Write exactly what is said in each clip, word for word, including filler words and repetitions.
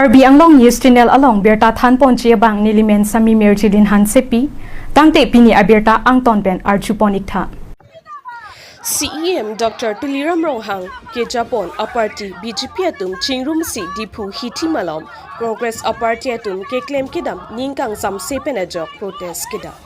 Karbi Anglong News Channel along birta thanponji abang nelimen Sami Mirjilin Hansepi, tangte pini abirta angton pen arjupon iktha. C E M Doctor Tuliram Ronghang kejapon aparty B J P atum chingrumsi Diphu hithi malom Congress aparty atum keklem kedam ning kangsamse pen ajok protest kedam.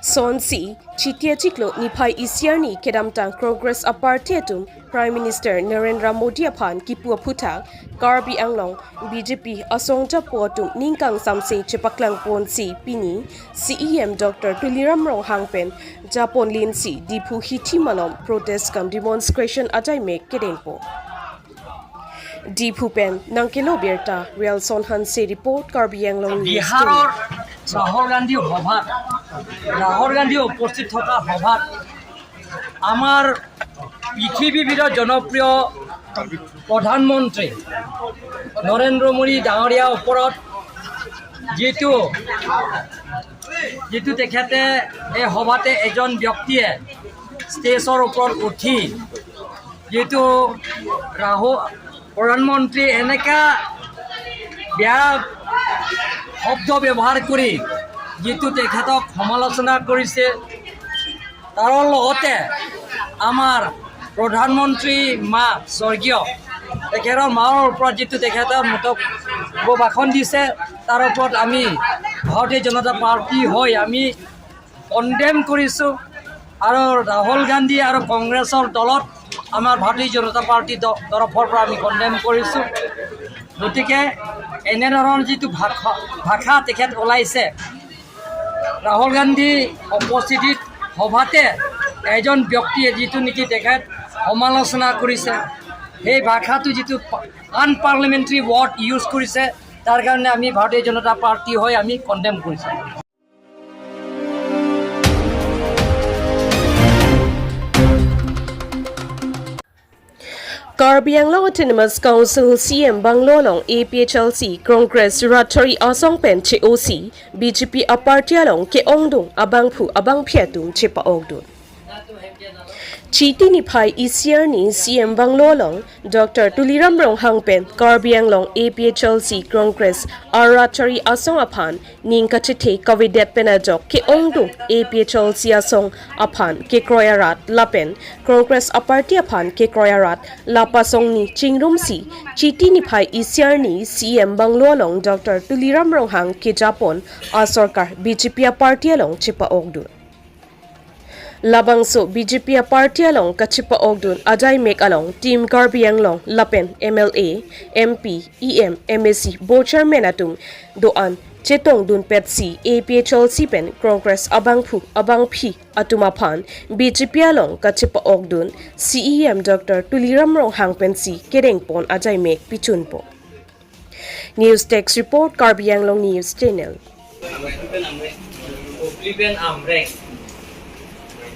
Sonsi, Chiti achiklo niphai isi arni kedamtang Congress aparty atum Prime Minister Narendra Modi aphan kipu aphuthak Karbi Anglong B J P asong japo atum ning kangsamse chepaklangponsi pini C E M Doctor Tuliram Ronghang pen japonlinsi Diphu hithi malom protest cum demonstration ajaimek kedengpo. Diphu pen nangkelo birta Wilson Hanse report, Karbi Anglong News. বিহাৰৰ ৰাহুল গান্ধী সভাত, ৰাহুল গান্ধী উপস্থিত থকা সভাত আমাৰ পৃথিৱীবিধৰ জনপ্ৰিয় প্ৰধানমন্ত্ৰী নৰেন্দ্ৰ মোদী ডাঙৰীয়াৰ ওপৰত যিটো, যিটো তেখেতে এই সভাতে এজন ব্যক্তিয়ে ষ্টেজৰ ওপৰত উঠি যিটো ৰাহুল প্ৰধানমন্ত্ৰী এনেকা বেয়া শব্দ ব্যৱহাৰ কৰি যিটো তেখেতক সমালোচনা কৰিছে, তাৰ লগতে আমাৰ প্ৰধানমন্ত্ৰী মা স্বৰ্গীয় তেখেতৰ মাৰ ওপৰত যিটো তেখেতৰ মন্তব্য ভাষণ দিছে, তাৰ ওপৰত আমি ভাৰতীয় জনতা পাৰ্টি হৈ আমি কণ্ডেম কৰিছো আৰু ৰাহুল গান্ধী আৰু কংগ্ৰেছৰ দলত আমাৰ ভাৰতীয় জনতা পাৰ্টি দ-, তৰফৰ পৰা আমি কণ্ডেম কৰিছো। গতিকে এনেধৰণৰ যিটো ভাষা, ভাষা তেখেত ওলাইছে, ৰাহুল গান্ধী উপস্থিতিত সভাতে এজন ব্যক্তিয়ে যিটো নেকি তেখেত সমালোচনা কৰিছে, সেই ভাষাটো যিটো আনপাৰ্লিমেণ্টাৰী ৱৰ্ড ইউজ কৰিছে, তাৰ কাৰণে আমি ভাৰতীয় জনতা পাৰ্টি হৈ আমি কণ্ডেম কৰিছো। Karbi Anglong Autonomous Council C M bungalow along A P H L C Congress rat chari asong pen che-osi B J P aparty along ke-ongdung abangphu abangphi atum chepa-okdun. Chiti niphai isi arni C M bungalow along Doctor Tuliram Ronghang pen Karbi Anglong A P H L C Congress arat chari asong aphan ning kachethe kavedet pen ajok ke-ongdung A P H L C asong aphan kekroi arat lapen Congress aparty aphan kekroi arat lapasongni chingrumsi Chiti niphai isi arni C M bungalow along Doctor Tuliram Ronghang kejapon asorkar B J P aparty along chepa-okdun. Labangso B J P aparty along kachepa-okdun ajaimek along Team Karbi Anglong lapen M L A, M P, E M, M A C, board chairman atum do-an chetongdunpetsi A P H L C pen Congress abangphu abangphi atum aphan B J P along kachepa-okdun C E M Doctor Tuliram Ronghang pensi kedengpon ajaimek pichunpo. News Desk Report, Karbi Anglong News Channel. Uplipen Amreng,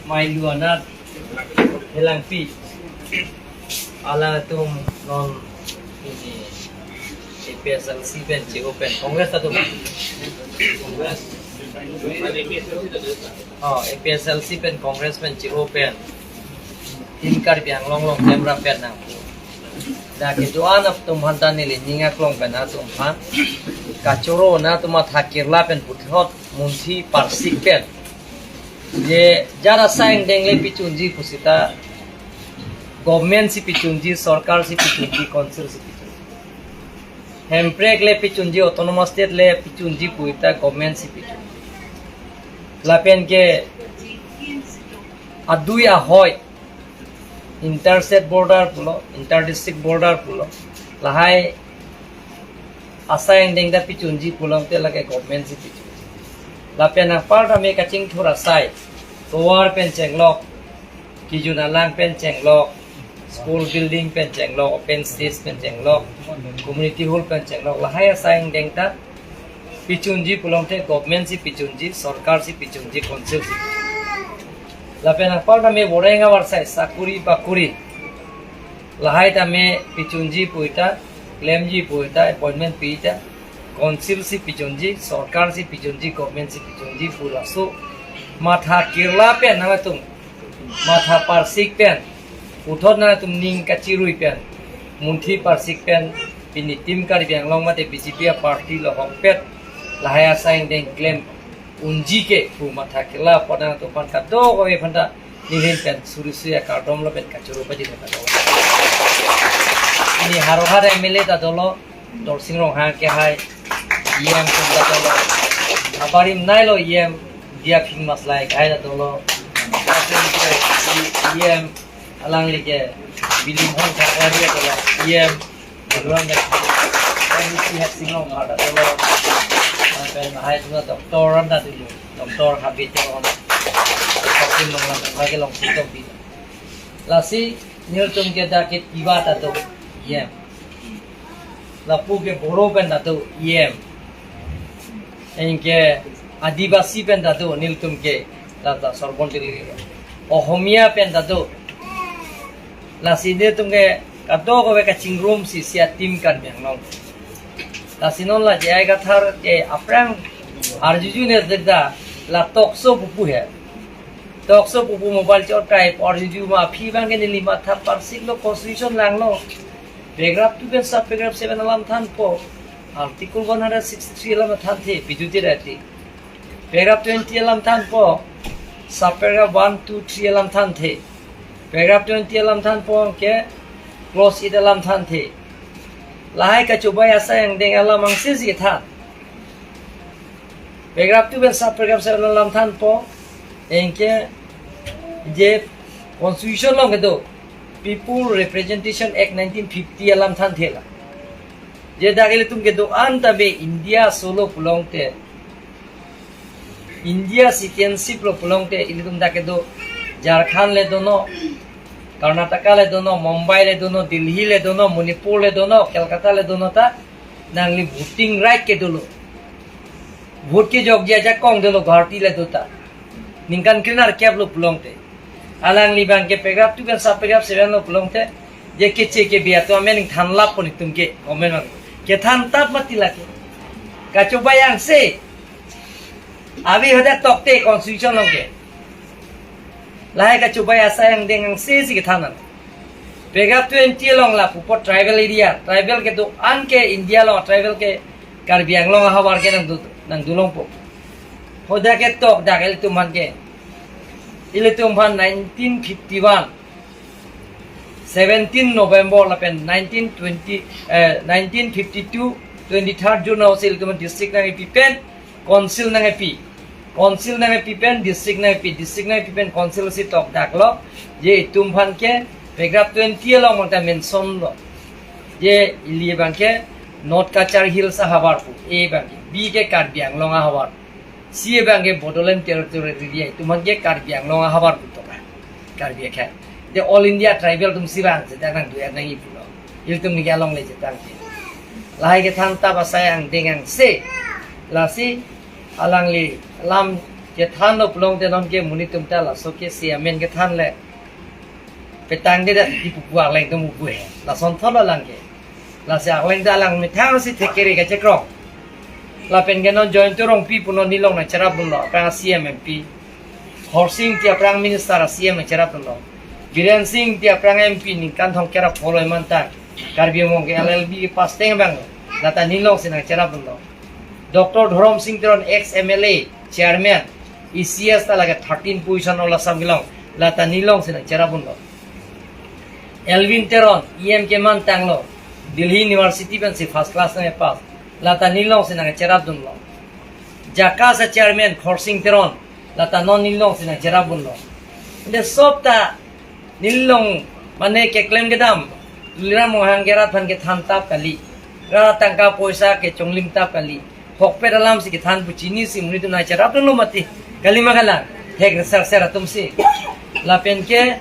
Mailu anat Helangpi, alangtum non ini A P H L C pen che-o pen Congress atum. Oh, A P H L C pen Congress pen che-o pen Team Karbi Anglong along klemrap pen nang. Dak kedo-an atum aphan ta neli ning aklong pen atum aphan kachoro na atum matha kirla pen puthot munthi parsik pen. Je jara asai angdeng le pichunji pusita government si pichunji, sorkar si pichunji, council si pichunji. Hemprek le pichunji, autonomous state le pichunji puita government si pichunji. Lapen ke adui ahoi, inter state border pulo, inter district border pulo, lahai asai angdeng ta pichunji pulote lake government si pichunji. Lapen apar tame kachingthur asai, tovar pen chenglok, kijun alang pen chenglok, school building pen chenglok, open stage pen chenglok, community hall pen chenglok, lahai asai angdeng ta pichunji pulote government si pichunji, sorkar si pichunji, council si pichunji. Lapen apar tame boreng avarsai sakuri bakuri, lahai tame pichunji puita, klemji puita, appointment pita, council si pichunji, sorkar si pichunji, government si pichunji pu laso matha kirla pen nangtum, matha parsik pen, puthot nangtum ning kachirui pen, munthi parsik pen, Pini Team Karbi Anglong mate B J P a-party lo ahokpet lahai asai angdeng klem unji ke pu matha kela pu nangtum aphan kadokave aphanta nelihin pen suri suri akardom lapen kachoro pajir ta dolo. Pini Howraghat M L A ta dolo, Dorsing Ronghang ke hai, E M atum ta dolo. Abarim nei lo E M, Diyaphing Maslai ke hai ta dolo. E M alangli ke Bilim Hon Kharkari ta dolo, E M Baluang Gati, M C Hepsing Ronghang ta dolo. Lapen hai dolo Doctor anta dolo, Doctor Habit Teron. Hakim Ronghang ta ke long sitong bi. Lasi nelitum ke dak ke Tiwa ta do E M. Lapu ke Boro pen ta do E M. Anke Adivasi pen ta do nelitum ke, la ta sorbon tili. Ohomia pen ta do. Lasi nelitum ke kadokave kachingrumsi isi a-Team Karbi Anglong. Lasi non la J I Kathar ke aphrang arjuju ne dekda la talk show pupu he. Talk show pupu mobile chot kai arjuju ma aphi abang ke neli matha parsik lo, constitution langlo. Paragraph two pen sub paragraph seven alam thanpo. Article one hundred sixty-three alam thanthe, Bidyu Rai Akti. Paragraph twenty alam thanpo. Sub paragraph one, two, three alam thanthe. Paragraph twenty alam thanpo ke clause eight alam thanthe. Lahai kachobai asai angdeng alam angse si than. Paragraph two pen sub paragraph seven alam thanpo, anke je constitution along kedo People Representation Act nineteen fifty alam thanthe la. Je dak ilitum kedo-an ta be India solo pulote, India citizenship lo pulote, ilitum dak kedo Jharkhand le dono, Karnataka le dono, Mumbai le dono, Delhi le dono, Manipur le dono, Kolkata le dono ta nangli voting right ke dolo. Vote kejokji ajakong dolo, Guwahati le do ta. Ningkan krenerkep lo pulote. Alangli abang ke paragraph two pen sub paragraph seven lo pulote, je keche kebi atum amen ning thanlap pon itum ke, comment abang. Kethan tap mati lake. Kachobai angse. Abi hadak tokte constitution along ke. Lahai kachobai asai angdeng angse si kethan an. Paragraph twenty along la pupo tribal area, tribal kedo-an ke India along tribal ke Karbi Anglong ahavar ke nangdu, nangdulongpo. Hadak ketok dak ilitum aphan ke. Ilitum aphan nineteen fifty-one, seventeen November lapen nineteen twenty, eh, nineteen fifty-two, twenty-third June ahut si ilitum aphan district nangkepi pen, council nangkepi. Council nangkepi pen district nangkepi, district nangkepi pen council si tok dak lo. Je itum aphan ke paragraph twenty along mangta mention lo. Je ili abang ke North Cachar Hills ahavar pu, A abang ke, B ke Karbi Anglong ahavar, C abang ke Bodoland Territory area, itum aphan ke Karbi Anglong ahavar pu tok a. Karbi akhei. De All India tribal atum si abang si ta nangdu er nangji pulo. Ilitum ningke along le chetang ke. Lahai kethan tap asai angdeng angse. Lasi alangli alam kethan lo pulote non ke monit atum ta laso ke si amen kethan le petang de dak di pupu akleng atum pupu he. Lason thot lo lang ke. Lasi akleng ta alang methang si thekere kachekrong. Lapen ke non Jayanta Rongpi pu non neli along nangcherapdunlo, aphrang C M M P. Khorsing Engti aphrang minister a-C M nangcherapdunlo. Biren Singh Engti aphrang M P ningkan thomkep ra pho lo emantang. Karbi Anglong ke L L B pass teng abang. Lata neli along si nangcherapdunlo. Doctor Dhorom Singh Teron ex M L A, chairman, E C S ta lake thirteen position All Assam kelong. Lata neli along si nangcherapdunlo. Elwin Teron, E M keman tanglo, Delhi University pensi first class nangpass. Lata neli along si nangcherapdunlo. JACAS a-chairman Khorsing Teron, lata non neli along si nangcherapdunlo. Ante sob ta neli along mane keklem kedam, Tuliram Ronghang ke rat aphan kethan tap kali. Rat atangka poisa kechonglim tap kali. Ahokpet alam si kethan pu chinisi monit atum nangcherapdunlo mati. Kali ma kalang, thek reser ser atum si. Lapen ke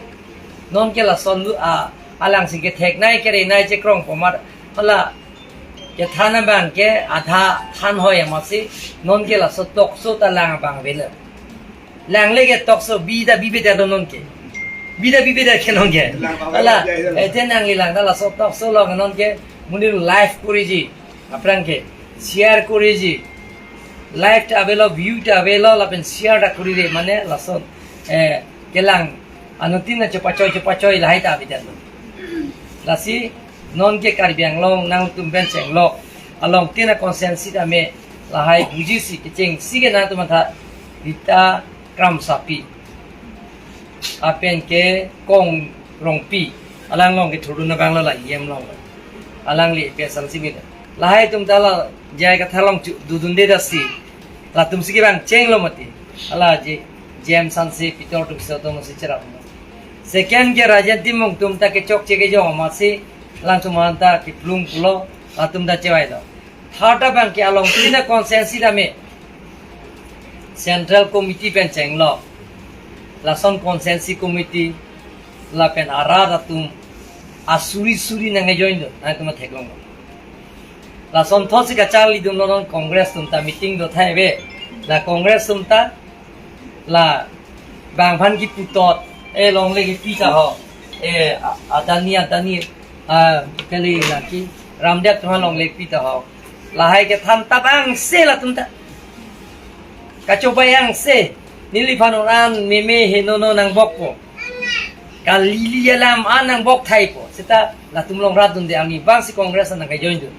non ke lason lu a, alang si kethek nai kere nai chekrongpo amat. Hala kethan abang ke adha than hoi amatsi, non ke laso talk show ta lang abang avelo. Langle ke talk show bi ta bibe ta do non ke. Bi ta bibe ta ke non ke. Lang abang. Hala, bibe ta. Eh, te nangli lang ta laso talk show along non ke monit live koriji. Aphrang ke share koriji. Live ta avelo, view ta avelo, lapen share ta korire, mane lason, eh, kelang anuttin na chepachoi chepachoi lahai ta ave ta. Lasi Non ke Karbi Anglong nangtum pen chenglok along tina constituency tame lahai bujisi kechengsi ke nangtum matha Rita Kramsapi apen ke Kong Rongpi, alang along ke thurun abang lo la E M along lo. Alangli P S L C mita. Lahai atum ta la J I Kathar along chu dodunde dasi. Latum si kevang chenglo mati. Ala je J M Hanse, Peter atum si atum si cherap. Second ke Rajen Timung atum ta kechokche kejong amatsi alangtum anta kiplung pulo, latum ta chevai do. Third abang ke along tina constituency tame Central Committee pen chenglok, lason Constituency Committee lapen arat atum asuri suri nangkejoin do, nangtum theklonglo. Lason thotsi kacharlidunlo non Congress atum ta meeting do thai ave. La Congress atum ta la bang aphan kiputot, e longle kipi ta ho, e a- Adani Adani, a kali laki Ramdev atum alongle kipi ta ho. Lahai kethan tabang se latum ta. Kachobai angse, neliphan oran meme henono nangbokpo. Kalili alam an nangbok thaipo. Seta latum along rat dunde, arni abang si Congress nangkejoin dun.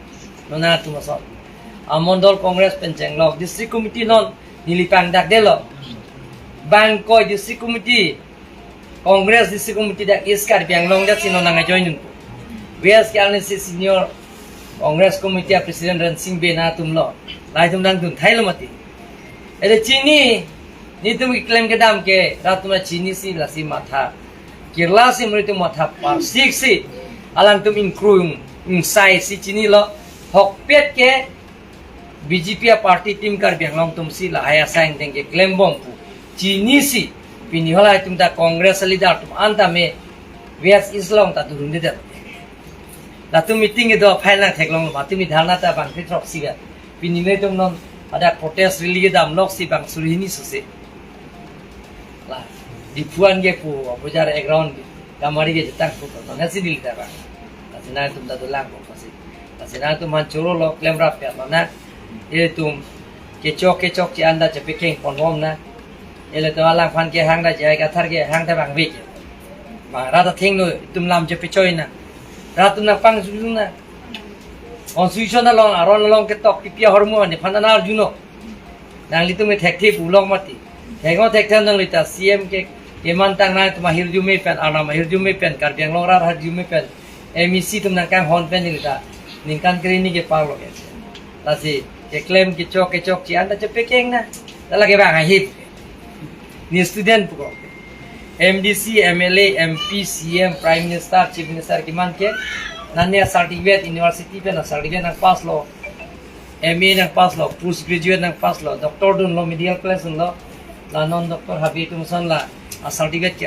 Non nangtum ason. A Mondol Congress pen chenglok, District Committee non neli pangdakdelo. Bang koi District Committee, Congress District Committee dak East Karbi Anglong dak si non nangkejoin dun. West ke arni si senior Congress Committee a President Rensing Bey nangtum lo. Lahai atum nangdun thailo mati. Ede chini, netum keklem kedam ke, rat atum chini si lasi matha. Kirla si muri atum matha parsik si. Alangtum ingkrung, ingsai si chinilo. Hokpet ke B J P a party team Karbi Anglong atum si lahai asai angdeng keklembom pu. Chinisi, pini halahai atum ta Congress leader atum anta me West East along ta durunde det. Latum meeting kedo aphai nangtheklong, latum dharna ta bang throk si vet. Pini netum non ada protest rally kedam lok si bang suri hini suse. La, Diphu an ke pu, bojar ground ke, kamari ke jetang pu, nasi neli ta bang. Lasi nangtum ta dolang pu pasi. Lasi nangtum aphan chorolo, klemrap ya, mana. Ilitum kechok kechokche anda chepekeng ponbom na. Ilitum alangphan kehang da J I Kathar kehang da bang vek. Bang rat athengno itum lam chepechoi na. Rat atum nangpangjuju na. Constitution along, aron along ketok kipi ahormu nephan nangarjuno. Nanglitum me thekthe pulong mati. Thekno thekthe nanglita C M ke kemantang nangtum ahirjume pen, arnam ahirjume pen, Karbi Anglong rat ahirjume pen, M E C atum nangkanghon pen nelita ningkan kre hini kepar lo ke. Lasi keklem kechok kechokche anda chepekeng na. Lake bang ahip. Ne student puko. M D C, M L A, M P, C M, Prime Minister, Chief Minister keman ke. Nane certificate, university pen certificate nangpass lo. M A nangpass lo, post graduate nangpass lo, doctor dunlo, medical college dunlo. La non doctor Habib atum ason la a certificate ke,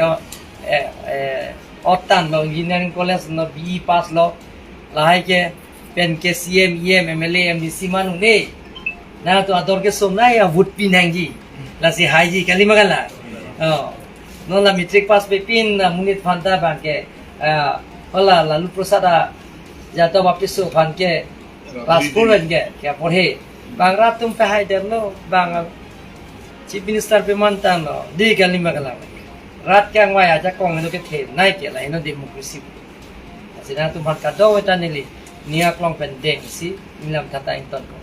eh, eh, ottan lo, engineering college dunlo, B E pass lo. Lahai ke pen ke C M, E M, M L A, M D C man un-e. Nangtum ador keso nai ya vote pi nangji. Lasi haiji kali ma kali. Oh. Non la matric pass pe pin na monit aphan ta bang ke, ah, hala Lalu Prasad Yadav apiso aphan ke class four pen ke, ke porhe. Bang rat atum pehai detlo, bang Chief Minister pemantanglo, dei kali ma kali. Rat kangvai ajakong heno kethe nai ke, la heno democracy. Lasi nangtum aphan kadokave ta neli ning aklong pen dengsi, neli lam thata ington ko.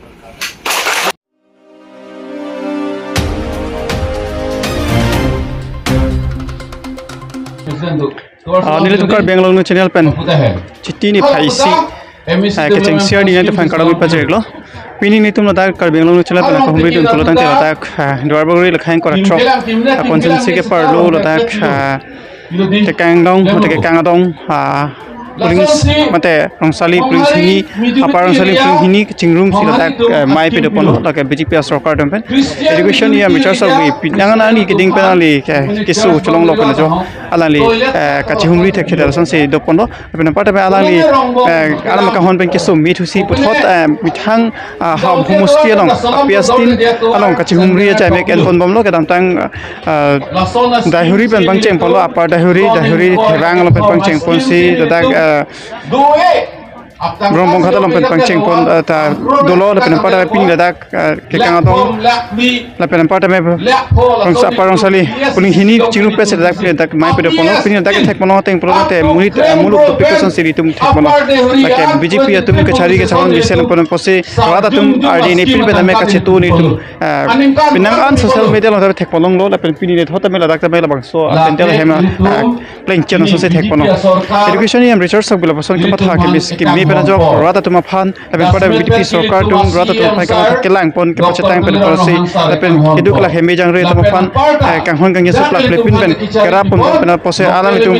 Ah, nelitum Karbi Anglong News Channel pen chiti niphai isi, ah, kecheng share di nangtum aphan kardom pajirlo. Pini nelitum ladak Karbi Anglong News Channel pen kahumri dun pulo tangte ladak, ah, Duarbagori lakhang kora throk, ah, constituency ke-arlo ladak, ah, Kekang adong, mate Kekang adong, ah, polling, mate Rongsali polling hini, Upper Rongsali polling hini kachingrum si ladak, eh, mei pado ponlo, lake B J P asorkar atum pen. Education ya mechar sa wi, pinang ani keding pen alangli ke, keso cholonglo pen jo, alangli, eh, kachihumri thekthedal ason si do ponlo, pen apar ta alangli, eh, alam kahon pen keso mithusi puthot, eh, methang, ah, ha homosti along, P S tin along kachihumri achai mek en ponbomlo kedamtang, ah, Daihuri pen pangcheng ponlo, Upper Daihuri, Daihuri Thevang along pen pangcheng ponsi, ladak, ah, Brongbong Khatalong pen pangcheng pon, eh, ta dolo lapen anparta pini ladak, eh, Kekang Adong lapen anparta me Rongsa-, Upper Rongsali polling hini chingrum pesi ladak pini ladak mai pedo ponlo, pini ladak thek ponlo ateng pulote monit, eh, muluk dopik kosonsi nelitum thek ponlo. Lake B J P atum kachari kacharlon bisen pon apotsi rat atum ardi ne pini pen tame kachetu nelitum, eh, penang an social media along tame thek ponlonglo lapen pini ne thot tame ladak tame labangso, ah, pandal ahem, ah, plengchen asonsi thek ponlo. Education E M Richard Sokbi lapuson kamatha ke bis kimi pen ajok rat atum aphan lapen anparta B J P sorkar atum rat atum aphan kamatha kelang pon kepachetang pen apotsi lapen keduk lake mejang re atum aphan, eh, kanghon kangni suplak lepin pen kerap pon pen apotsi alanglitum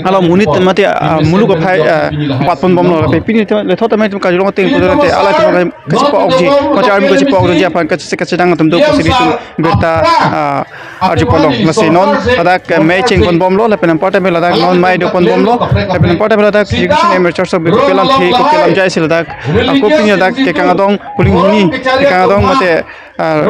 hala monit mate, ah, muluk aphai, ah, bat pon bomlo lapen pini le thot tame itum kajulong ateng pulote alanglitum kachepa-okji mate army kachepa-okji aphan kache-, kachedang atum do pusi nelitum birta, ah, arju ponlong. Lasi non ladak, eh, mei cheng pon bomlo lapen anparta me ladak non mei do pon bomlo lapen anparta me ladak Education E M Richard Sokbi kopi alamthe kopi alam jaisi ladak, ah, kopi ni ladak Kekang Adong polling hini, Kekang Adong mate, ah,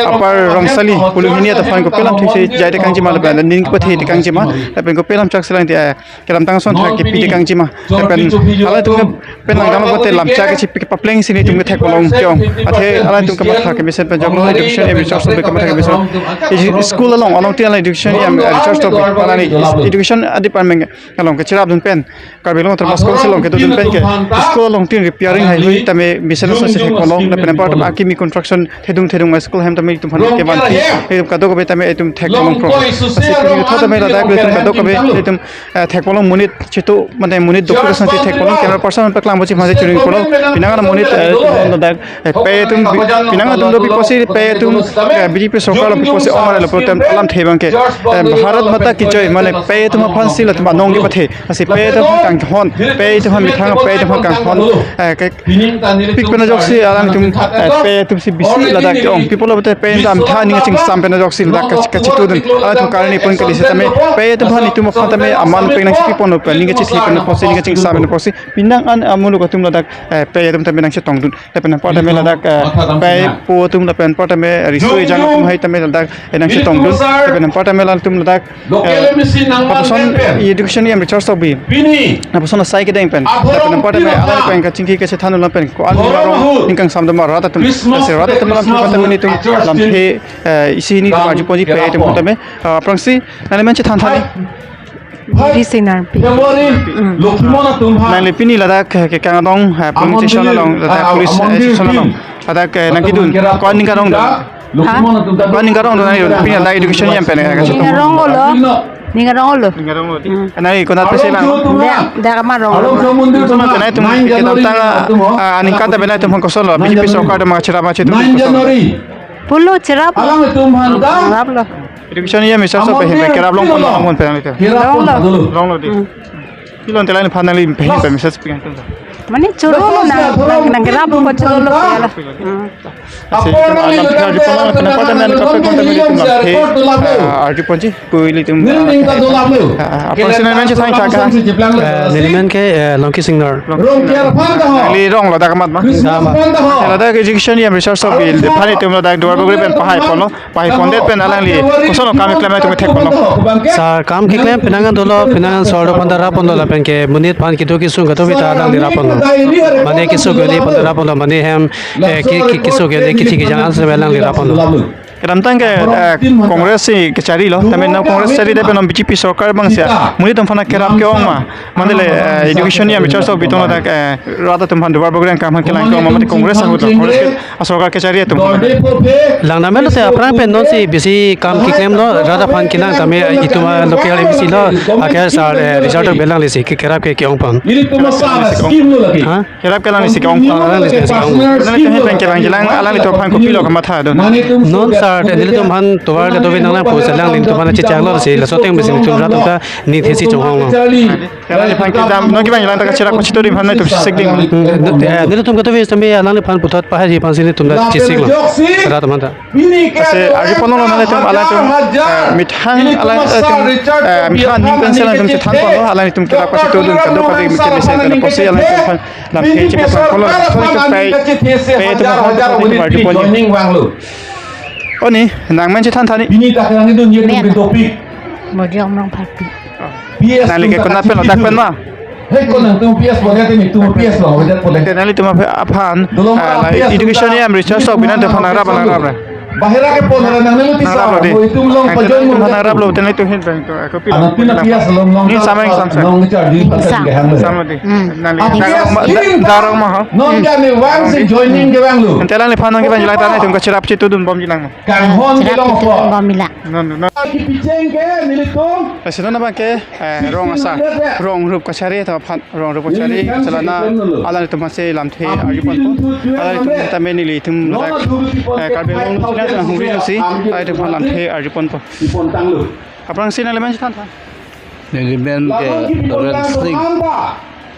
Upper Rongsali polling hini atum aphan kopi alamthe si jai tekangji ma lapen ning pathe tekangji ma lapen kopi alam chak selang ti, eh, kedamtang ason thak kepi tekangji ma lapen alanglitum ke pen langdam lote lamchak kechipi kepaplengsi nelitum ke thek ponlong ke-ong. Athe alanglitum kamatha kemesen pen ajok Education E M Richard Sokbi kamatha kemesen. Edu-, school along, along tin along Education E M Richard Sokbi, alangli Education Department along kacherapdun pen, Karbi Anglong Autonomous Council along kedodun pen ke school along tin repairing haihui tame mesen asonsi thek ponlong lapen anparta akimi construction thedung thedung a-school ahem tame itum aphan kevanpi, itum kadokave tame itum thek ponlongpo. Lasi pini thot tame ladak itum kadokave itum, eh, thek ponlong monit chetu mane monit dopik kosonsi thek ponlong, camera person paklang bochi mane churing ponlong. Penang an monit, eh, ladak, eh, pei atum bi-, penang atum dopik pusi pei atum, eh, B J P sorkar lo pusi ong mane lapu tem alamthe abang ke, eh, Bharat Mata Ki Jai mane pei atum aphansi latum anong kepathe. Lasi pei atum kanghon, pei atum methang, pei atum kanghon, eh, ke pik pen ajoksi alangtum, eh, pei atumsi bisi ladak ke-ong. People of the pei atum tha ning chingsam pen ajoksi ladak kach-, kachetudun. Alangtum karni pon kali setame pei atum aphan itum aphan tame aman pen nangchipi ponlo pen ning kachethe pen apotsi ning chingsam pen apotsi penang an amuluk atum ladak, eh, pei atum tame nangchetongdun. Lapen anparta me ladak, eh, pei po atum lapen anparta me riso ejang atum hai tame ladak, eh, nangchetongdun. Lapen anparta me latum ladak, eh, lapuson Education E M Richard Sokbi lapuson asai kedeng pen lapen anparta me alai pen kachingki kachethan ulam pen ko-an arong ning kangsam doma rat atum. Lasi rat atum alamthe aphan tame nelitum lamthe, eh, isi hini atum arju ponji pei atum aphan tame, eh, aphrangsi nangli men chethan tha ni. Biri Sinarpi. Nangli pini ladak, eh, Kekang Adong, eh, police station along, ladak police, eh, station along ladak, eh, nangkedun ko-an ning karong dun? Ha? Ko-an ning karong dun nangli pini ladak Education E M pen, eh, kachetu? Ning karong olo. Ning karong olo. Ning karong olo. Hmm. Nangli konat pesi lang? Dak, dak ama rong. Sama kenai tum kedamtang, ah, aningkan ta benai tum kosonlo, B J P sorkar ta ma cherap ma chetu kosonlo. Pulo cherap. Cheraplo. Education E M Richard Sokbi hem kerap long pon long pon pen ite. Longlo. Longlo di. Hmm. Pilon telai phan nangli hem pen message pi kan. Mane chorolo nang, nang, nangkerap ko chorolo pela. Hmm. Lasi itum alam arju pon long pen anparta me kaprek anparta me itum lamthe, ah, arju ponji pu ilitum, ah, ah, ah, aphrangsi nangli men chethan tha ka? Eh, neli men ke, eh, Longki Singnor. Nangli rong ladak amat ma? Amat. Ladak Education E M Richard Sokbi aphan itum ladak Duar Bagori pen pahai ponlo. Pahai pondet pen alangli kosonlo kam keklem atum thek ponlo? Sir, kam keklem penang an dolo, penang an sir aphan ta rap ponlo lapen ke monit aphan kedo kesung kadokave ta alangli rap ponlo. Mane kesung ke-un-e aphan ta rap ponlo, mane hem, eh, ke, ke, kesung ke-un-e kithi kejang an setame alangli rap ponlo. Kedamtang ke, eh, Congress si kacharilo, tame non Congress chari det pen non B J P sorkar abang si monit atum aphan kerap ke-ong ma? Mane le, eh, Education E M Richard Sokbi atum ladak, eh, rat atum aphan Duar Bagori akam aphan kelang ke-ong ma, mane Congress ahut lo, Congress ke, ah, sorkar kachari atum? Langdam lote aphrang pen non si bisi kam keklemlo, rat aphan kenang tame itum a-local M C lo, ake sir, eh, Richard Sokbi alangli si ke kerap ke ke-ong pon. Ha? Kerap ke alangli si ke-ong. Ah, alangli si ke-ong. Alangli ke hem pen kelang kelang, alanglitum aphan kopilo kamatha dun? Non sir, nelitum aphan tovar kadokave nanglang pu si alanglitum aphan chechak lo si, laso ateng bisi nelitum rat atum ta ningthesi chonghong lo. Alangliphan kedam, non kevang lang ta kacherap kachetu adim aphan nelitum chesik ding. Hmm, eh, nelitum kadokave setame alangliphan puthot pahari aphan si nelitum ta chesik lo. Rat atum ta. Lasi arju pon long nanglitum alangtum, eh, methang alangtum, eh, methang aning pensi alangtum chethan ponlo, alangtum kerap kachetudun kadokave mike mesen pen apotsi alangtum aphan lamthe chepatang ponlo, sorry to pei, pei atum aphan arju ponji. Oni, nang men chethan tha ni? Modiong Rongpharpi. Nangli ke konat pen lo, dak pen ma? Hei, ko nangtum P S boleh, tini tum P S lo, wedet boleh. Te nanglitum aphan, dolong ah, la P S education lo, EM Richard Sok binan te aphan nangrap, nangrap, nangrap. Bahira ke pon nanglitum nangrap lo di. Itum long pajon nanglitum aphan nangrap lo, te nanglitum hin bang to, ako pi. Anak pina P S long long. Ni sameng, sameng. Long ni charge. Sameng di. Hmm. Nangli darong ma, darong ma ho. Non kami wang si joining ke wang lo. Te nangliphan nangkevang jilang ta nanglitum kacherap chetudun bomji lang ma. Kanghon cherap kelong chetudun bom ila. Non, non. Kipicheng ke nelitum. Lasi non abang ke, eh, rong asar, rong rup kachari, ta aphan rong rup kachari, chelana alanglitum aphansi lamthe arjuponpo. Alanglitum tame nelitum ladak, eh, Karbi Anglong nung sina sina hungri nungsi, alanglitum aphan lamthe arjuponpo. Aphrangsi nangli men chethan tha. Nangli men ke Rensing.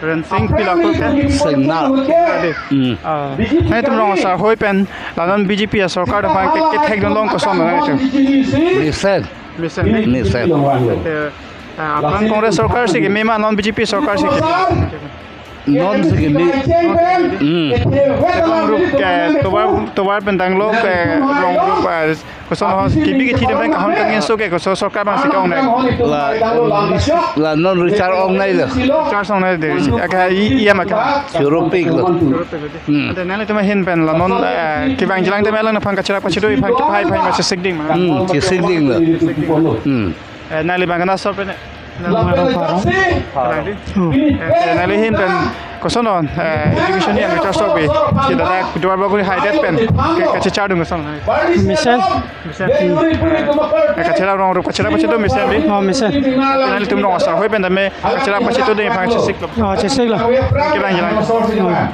Rensing, pila ko ke? Sengnar. Ade. Hmm. Ah, nanglitum rong asar hoi pen, la non B J P asorkar aphan ke, kethekdun long koson nanglitum? Mesen. Mesen. Mesen. Eh, ah, aphrang Congress sorkar si keme ma non B J P sorkar si keme? Non si keme. Hmm. Rong rup ke tovar, tovar pen danglo ke rong rup, eh, koson ho kipi kithi dem pen kahon kangen so ke koson sorkar abang si ka-ongnei? La, la non Richard ongnei lo. Richard ongnei de. Aka i, iya maka. Europik lo. Hmm. Ante nanglitum ahin pen la non, eh, kevang jilang tame alangliphan kacherap kachedo aphan kepahai pahai ma chesik ding ma? Hmm, chesik ding lo. Hmm. Eh, nangli bang kana sor pen? Nang Rong Parong. Parong di. Hmm. Eh, nangli ahin pen koson non, eh, education EM Richard Sok bi, si dak Duar Bagori haidet pen ke, kachechardun koson? Mesen. Mesen. Eh, kacherap rong rup, kacherap kachedo mesen di. Oh, mesen. Nanglitum rong asar hoi pen tame kacherap kachedo ding aphan chesik lo. Oh, chesik lo. Kevang jilang. Hmm.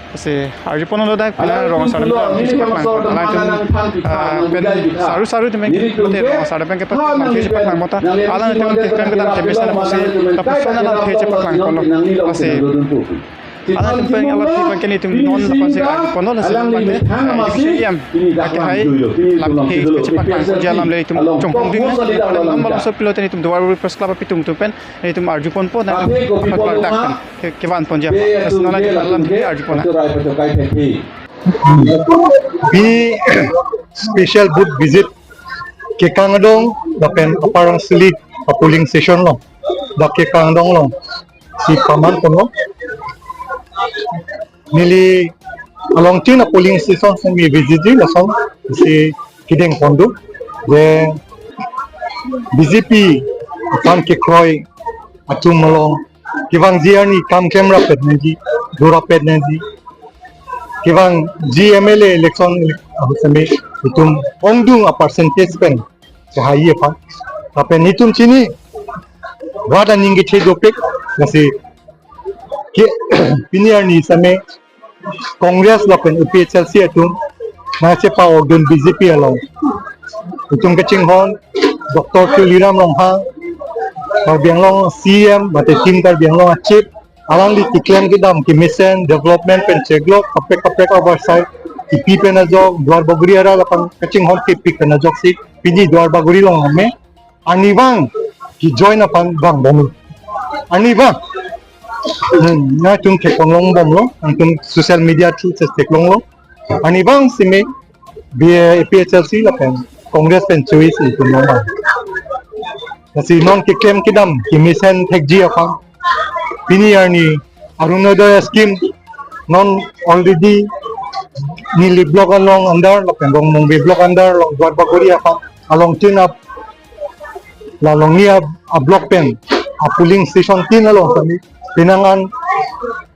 Lasi arjupon lo dak, pila rong asar pen lamthe chepaklang, alanglitum, ah, pen saru saru tame mate rong asar pen kepaklang, lamthe chepaklang mata, alanglitum keklem kedam kemesen apotsi lapuson alamthe chepaklangponlo. Lasi alanglitum pen alamthe pen ke nelitum non aphansi arjuponlo, lasi mate, ah, education EM akehai lamthe chepaklangji alam le itum chongpong ding, non bangso pulote nelitum Duar Bagori Press Club apitum tum pen nelitum arjuponpo, nangli aphan klardak pen ke, kevanponji aphan. Lasi non nangli alamthe arjupon. Pini special booth visit Kekang adong lapen Upper Rangsili a-polling station along, dak Kekang adong along si pamanponlo. Neli alongtin a-polling station si neli visit ji, lason si kedengpon do. Je B J P aphan kekroi atum along kevangji arni kam klemrap pet nangji, dorap pet nangji. Kevangji M L A election ahut seme itum ongdung a-percentage pen kehai aphan. Lapen itum chini, rat aning kethe dopik, lasi ke pini arni seme Congress lapen A P H L C atum nangchepa-okdun B J P along. Itum kachinghon Doctor Tuliram Ronghang, Karbi Anglong C E M, mate Team Karbi Anglong a-chief, alangli keklem kedam kemesen development pen cheklok kaprek kaprek oversight kipi pen ajok, Duar Bagori arat aphan kachinghon kepik pen ajoksi pini Duar Bagori along ame arnivang ke-join aphan vangbomlo. Arnivang. Hmm, nangtum theklongbomlo, nangtum social media through chetheklonglo. Arnivang seme B A P H L C lapen Congress pen choice itum longbom. Lasi non keklem kedam kemesen thekji aphan pini arni Orunodoi scheme non already Nilip block along under lapen Rongmongve block under along Duar Bagori aphan alongtin ap la along ni a, a-block pen a-polling station tin along sami penang an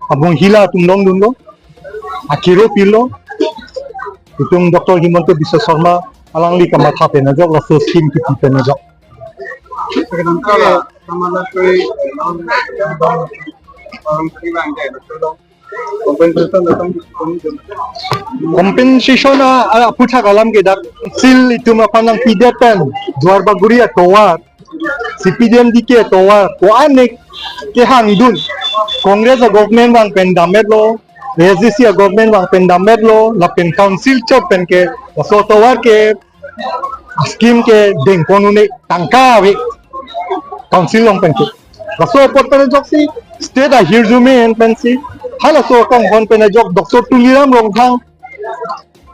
abong hila atum longdunlo, akiro pilo, itum Doctor Himanta Biswa Sarma alangli kamatha pen ajok laso scheme kipi pen ajok. Compensation a, a, aphuthak alam ke dak sil itum aphan nangpidet pen Duar Bagori atovar, C P D M D K atovar, ko-an ne kehangdun. Congress a-government vang pen dammetlo, A S D C a-government vang pen dammetlo, lapen council chot pen ke laso atovar ke scheme kedengpon un-e, tangka ave council along pen ke. Laso apot pen ajoksi state ahirjume en pensi halaso akanghon pen ajok Doctor Tuliram Ronghang,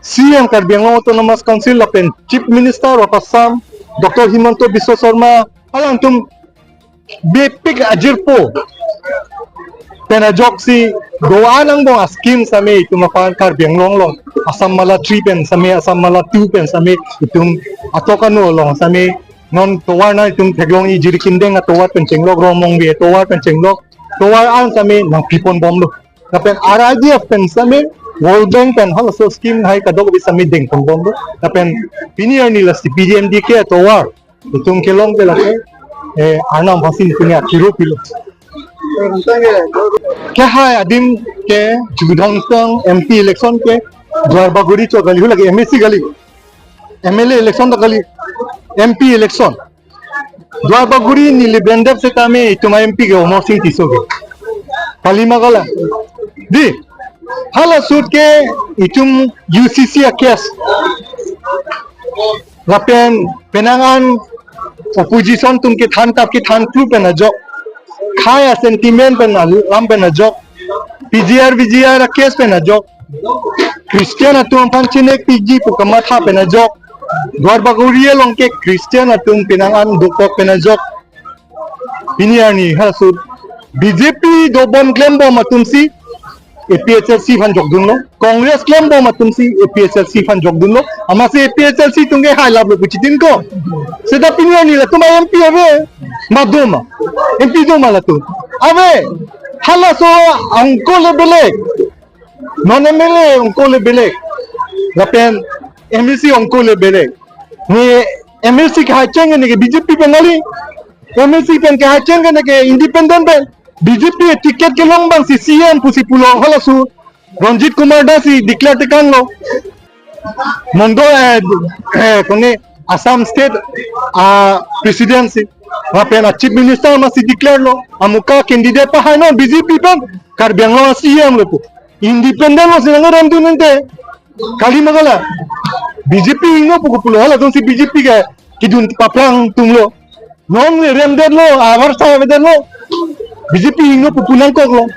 C E M Karbi Anglong Autonomous Council lapen Chief Minister of Assam Doctor Himanta Biswa Sarma, alangtum bepik ajirpo Pen ajoksi do-an angbong a-scheme sitame itum aphan Karbi Anglong along Assam Mala three pen sitame, Assam Mala two pen sitame itum atok anu along sitame non tovar na itum theklong, Jirikindeng atovar pen chenglok, Rongmongve atovar pen chenglok, tovar an sitame nangpiponbomlo. Lapen R I D F pen sitame, World Bank pen halaso scheme hai kadokave sitame dengponbomlo. Lapen pini arni lasi P G M D K atovar itum kelong ke lake, eh, Arnam aphansi itum akiro pilo. Kehai adim ke Jigudhonsong M P election ke Duarbagori chot kali, hu lake M A C kali, M L A election ta kali, M P election. Duarbagori neli brandep setame itum a-M P ke Amarsing Tisso ke. Kali ma kala. Dei, hala ahut ke itum U C C a-case, lapen penang an opposition atum kethan tap kethan thru pen ajok, khei a-sentiment pen alam pen ajok, P G R V G R a-case pen ajok, Christian atum aphan chinek piji pu kamatha pen ajok, Duarbagori along ke Christian atum penang an dokok pen ajok. Pini arni hala ahut B J P dobom klembom atumsi A P H L C aphan jokdunlo, Congress klembom atumsi A P H L C aphan jokdunlo, amatsi A P H L C atum ke hailaplo pu chitin ko. Seta pini arni latum a-M P ave ma, do ma? M P do ma latum? Ave. Halaso angko le belek, non M L A angko le belek, lapen M A C angko le belek. Ne M A C kehaicheng ke ne ke B J P pen kali, M A C pen kehaicheng ke ne ke independent pen. B J P ticket kelong abangsi C M pusi pulo, hala ahut Ranjit Kumar Das si declare tekanglo. Mondo, eh, eh, kone Assam State a-President si, lapen a-Chief Minister amatsi declare lo, amuka candidate pahai non B J P pen, Karbi Anglong a-C M lo pu. Independent lo si nang rem dun ente. Kali ma kala. B J P ingno pu kopulo, hala atumsi B J P ke kedun paphrang atumlo. Non le remdetlo, abar sa avedetlo. B J P ingno pu pu nangkoklo.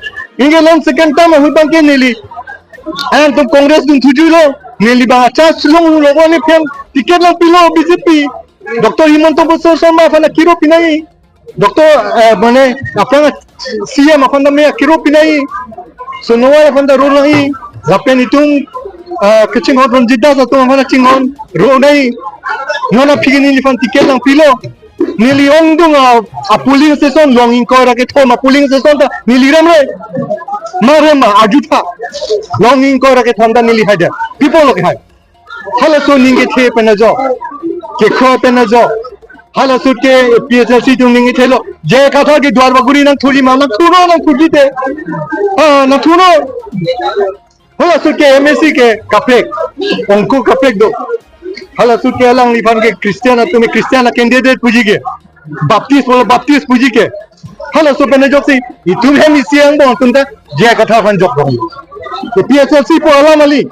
Anke non second term ahut abang ke neli, ang atum Congress dun thujuilo. Neli abang a-chance longlo, kone pen ticket nangpilo B J P. Doctor Himanta Biswa Sarma aphan akiro pinai. Doctor, eh, mane, aphrang C M aphan ta me akiro pinai. Sonowal aphan ta ro nangji. Lapen itum, eh, kachinghon Ranjit Das atum aphan ta chinghon ro nangji. Non aphi ke neliphan ticket nangpilo. Neli ongdung a, a-polling station, long ingkoi ra kethom a-polling station ta neli remre. Ma rem ma, arjutha. Long ingkoi ra kethom ta neli haidet. Pi apotlo kehai? Halaso aning kethe pen ajok, kekhoi pen ajok. Hala ahut ke A P H L C atum aning kethelo. J I Kathar ke Duarbagori nangthurji ma, nangthurnon, nangthurji te. Ah, nangthurnon. Hala ahut ke M A C ke kaprek, angko kaprek do. Hala ahut ke alangliphan ke Christian atum, Christian a-candidate puji ke, Baptist pulo, Baptist puji ke. Halaso pen ajoksi itum hem isi angbong atum ta J I Kathar aphan jokdun. A P H L C pu alam kali.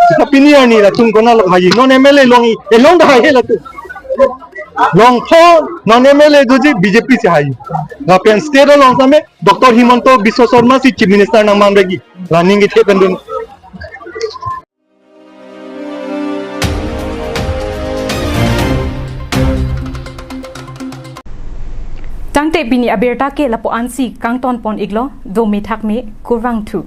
Seta pini arni latum konatlo haiji? Non M L A longji, eh, long ta hai he latum. Longpo, non M L A doji B J P si haiji. Lapen state along tame Doctor Himanta Biswa Sarma si Chief Minister nangmanvekji. La aning kethe pen dun. Tangte pini abirta ke lapu-ansi kangtonpon iklo, do methak me, kurvangthu.